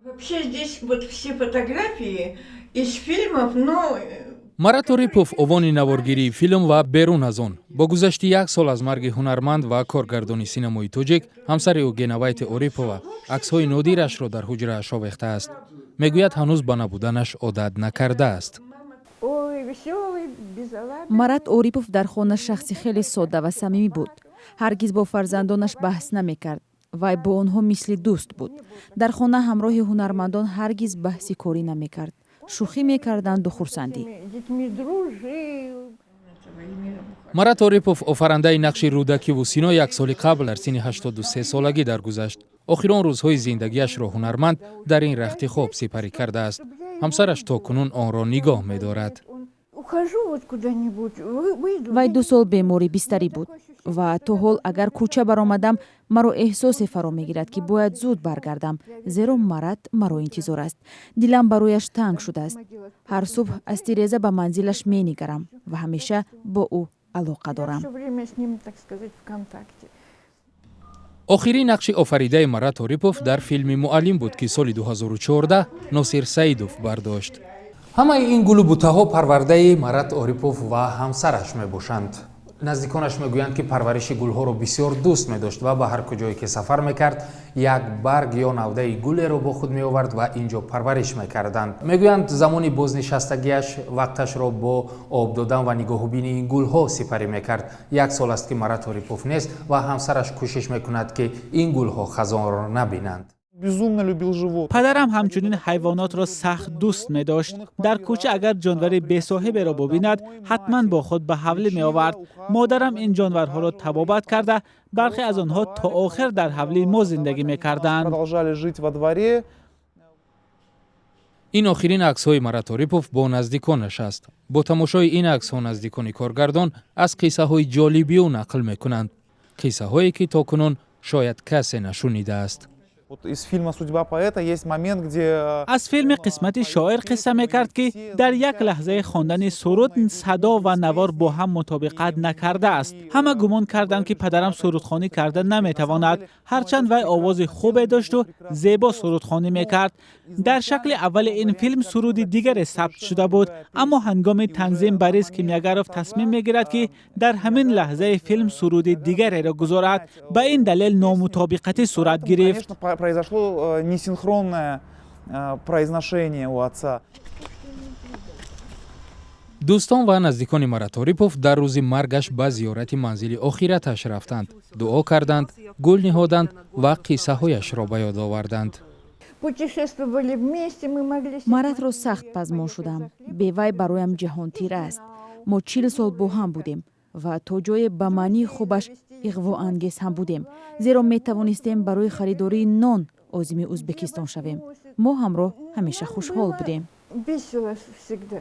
Вообще здесь вот все фотографии из фильмов, но Марат Орипов овони наворгирии филм ва берун аз он. Бо гузашти як сол аз марги ҳунарманд ва коргардони синамои тоҷик, ҳамсари ӯ Генавайте Орипова аксҳои нодирашро дар ҳуҷрааш овехтааст. Мегӯяд, ҳанӯз ба набуданаш одат накардааст. Ой, веселый, безалаберный. Марат Орипов дар хона шахси хеле содда ва самимӣ буд. Ҳаргиз бо фарзандонаш баҳс намекард. Вай бо онҳо мисли дӯст буд. Дар хона ҳамроҳи ҳунармандон ҳаргиз баҳси корӣ намекард, шӯхӣ мекарданду хурсандӣ. Детьми дружил. Марат Орипов, офарандаи нақши Рӯдакиву Сино, як соли қабл дар синни 83 солагӣ даргузашт. Охирон рӯзҳои зиндагиашро ҳунарманд дар ин рахти хоб сипарӣ кардааст. Ҳамсараш то кунун онро нигоҳ медорад. Ухожу вот куда-нибудь, выйду. Вай 2 сол беморӣ бистарӣ буд ва то ҳол агар кӯча баромадам, маро эҳсосе фаро мегирад, ки бояд зуд баргардам, зеро Марат маро интизор аст. Дилам барояш танг шудааст. Ҳар субҳ аз тиреза ба манзилаш менигарам ва ҳамеша бо ӯ алоқа дорам. Все время с ним, так сказать, в контакте. Охирин нақши офаридаи Марат Орипов дар филми «Муаллим» буд, ки соли 2014 Носир Саидов бардошт. Ҳамаи ин гулу бутаҳо парвардаи Марат Орипов ва ҳамсараш мебошанд. Наздиконаш мегӯянд, ки парвариши гулҳоро бисёр дӯст медошт ва ба ҳар куҷое ки сафар мекард, як барг ё навдаи гулеро бо худ меовард ва ин ҷо парвариш мекарданд. Мегӯянд, замони бознишастагиаш вақташро бо об додан ва нигоҳубини ин гулҳо сипарӣ мекард. Як сол аст, ки Марат Орипов нест ва ҳамсараш кӯшиш мекунад, ки ин гулҳо хазонро набинанд. Безумно любил животных. Падарам ҳамчунин ҳайвонотро сахт дӯст медошт. Дар кӯча агар ҷонвари бесоҳиберо бубинад, ҳатман бо худ ба ҳавлӣ меовард. Модарам ин ҷонварҳоро табобат карда, бархе аз онҳо то охир дар ҳавлии мо зиндагӣ мекарданд. Продолжали жить во дворе. Ин охирин аксҳои Марат Орипов бо наздиконаш аст. Бо тамошои ин аксҳо наздикони коргардон аз қиссаҳои ҷолиби ӯ нақл мекунанд, қиссаҳое ки то кунун шояд касе нашунидааст. Вот из фильма «Судьба поэта» есть момент, где Аз филми «Қисмати шоир» қисса мекард, ки дар як лаҳзаи хондани суруд садо ва навор бо ҳам мутобиқат накардааст. Ҳама гумон карданд, ки падарам сурудхонӣ карда наметавонад, ҳарчанд вай овози хубе дошту зебо сурудхонӣ мекард. Дар шакли аввали ин филм суруди дигаре сабт шуда буд, аммо ҳангоми танзим Борис Кимягаров тасмим мегирад, ки дар ҳамин лаҳзаи филм суруди дигареро гузорад. Ба ин далел номутобиқатӣ сурат гирифт. Конечно, произошло несинхронное произношение у отца. Дӯстон ва наздикони Марат Орипов дар рӯзи маргаш ба зиёрати манзили охираташ рафтанд, дуо карданд, гул ниҳоданд ва қиссаҳояшро ба ёд оварданд. Путешествовали вместе, мы могли. Маратро сахт пазмон шудам. Бевай бароям ҷаҳон тира аст. Мо 40 сол бо ҳам будем ва то ҷое ба маънии хубаш иғвоангез ҳам будем, зеро метавонистем барои харидории нон озими Ӯзбекистон шавем. Мо ҳамроҳ ҳамеша хушҳол будем. Весело всегда.